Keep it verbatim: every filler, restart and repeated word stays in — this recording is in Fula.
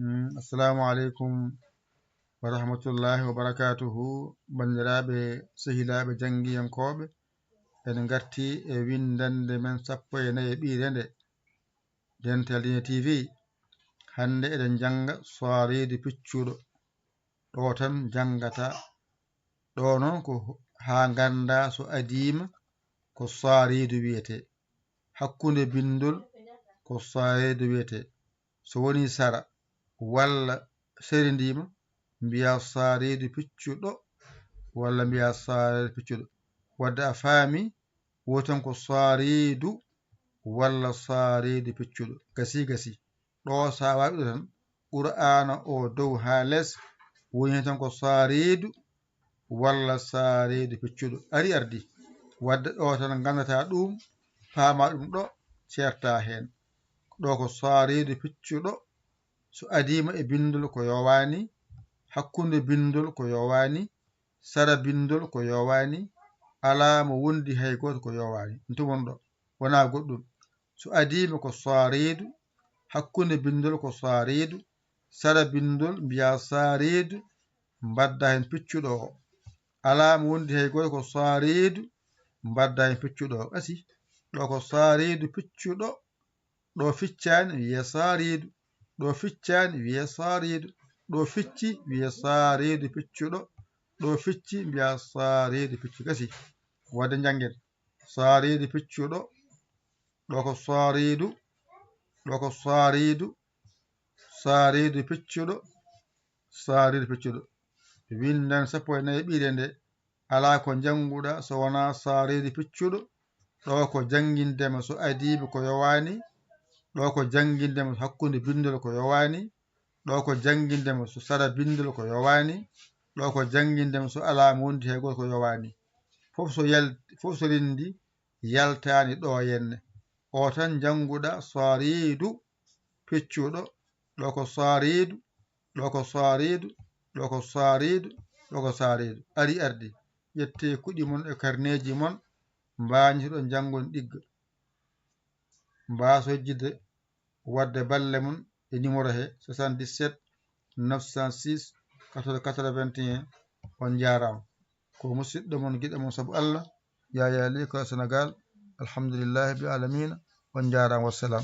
Mm, assalamu aleykum wa rahmatullahi wa barakatuhu. Banndiraaɓe, sehilaaɓe, janngiyankooɓe, en ngarti e winndannde men sappo e nayi e ɓiire nde, Dental Diine T V. Hannde eɗen njannga Saariidu Piccuɗo. Ɗo tan njanngata. Ɗo noon ko haa ngannda so adiima ko Saariidu wiyetee. Hakkunde binndol ko Saariidu wiyetee. So woni sara walla serindiima, mbiya Saariidu Piccuɗo walla mbiya Saariidu Piccuɗo. Wadde a faami, woten ko Saariidu walla Saariidu Piccuɗo. Gasi, gasi. Ɗo so a waawi ɗo tan, Qur'aana o dow haa les, woni tan ko Saariidu walla Saariidu Piccuɗo. Ari ardi. Wadde ɗo tan nganndata ɗum, paama ɗum ɗo, ceerta heen. Ɗo ko Saariidu Piccuɗo. So adiima e binndol ko yowaani, hakkunde binndol ko yowaani, sara binndol ko yowaani, alaa mo wondi hay gooto ko yowaani. Ɗum tuma ɗo, wonaa goɗɗum. So adiima ko Saariidu, hakkunde binndol ko Saariidu, sara binndol mbiya Saariidu, mbadda heen Piccuɗo o. Alaa mo wondi hay gooto ko Saariidu, mbadda heen Piccuɗo o. Gasi, ɗo ko Saariidu Piccuɗo, ɗo ficcaani wiyee Saariidu, ɗo ficcaani wiyee Saariidu, ɗo ficci wiyee Saariidu Piccuɗo, ɗo ficci mbiya Saariidu Piccuɗo. Gasi, wadde njanngen. Saariidu Piccuɗo, ɗo ko Saariidu, ɗo ko Saariidu, Saariidu Piccuɗo, Saariidu Piccuɗo. Winndan sappo e nayi ɓiire nde, alaa ko njannguɗa so wonaa Saariidu Piccuɗo. Ɗo ko janngindema so adiima ko yowaani, ɗo ko janngindema so hakkunde binndol ko yowaani, ɗo ko janngindema so sara binndol ko yowaani, ɗo ko janngindema so alaa mo wondi hay gooto ko yowaani. Fof so yal-, fof so renndi, yaltaani ɗo henne. O tan njannguɗa Saariidu Piccuɗo, ɗo ko Saariidu, ɗo ko Saariidu, ɗo ko Saariidu, ɗo ko Saariidu. Ari ardi. Ƴettee kuɗi mon e karneeji mon, mbaañitoɗon njanngon ɗigga. Mbaaso yejjitde waɗde balle mon e numéro he soixante-dix-sept neuf cent six quatorze quatre-vingt-un. On njaaraama. Ko musiɗɗo mon, giɗo mon sabu Allah, Yaya Ly ko Sénégal. Alhamdulillahi rabbil alamina. On njaaraama, wassalam.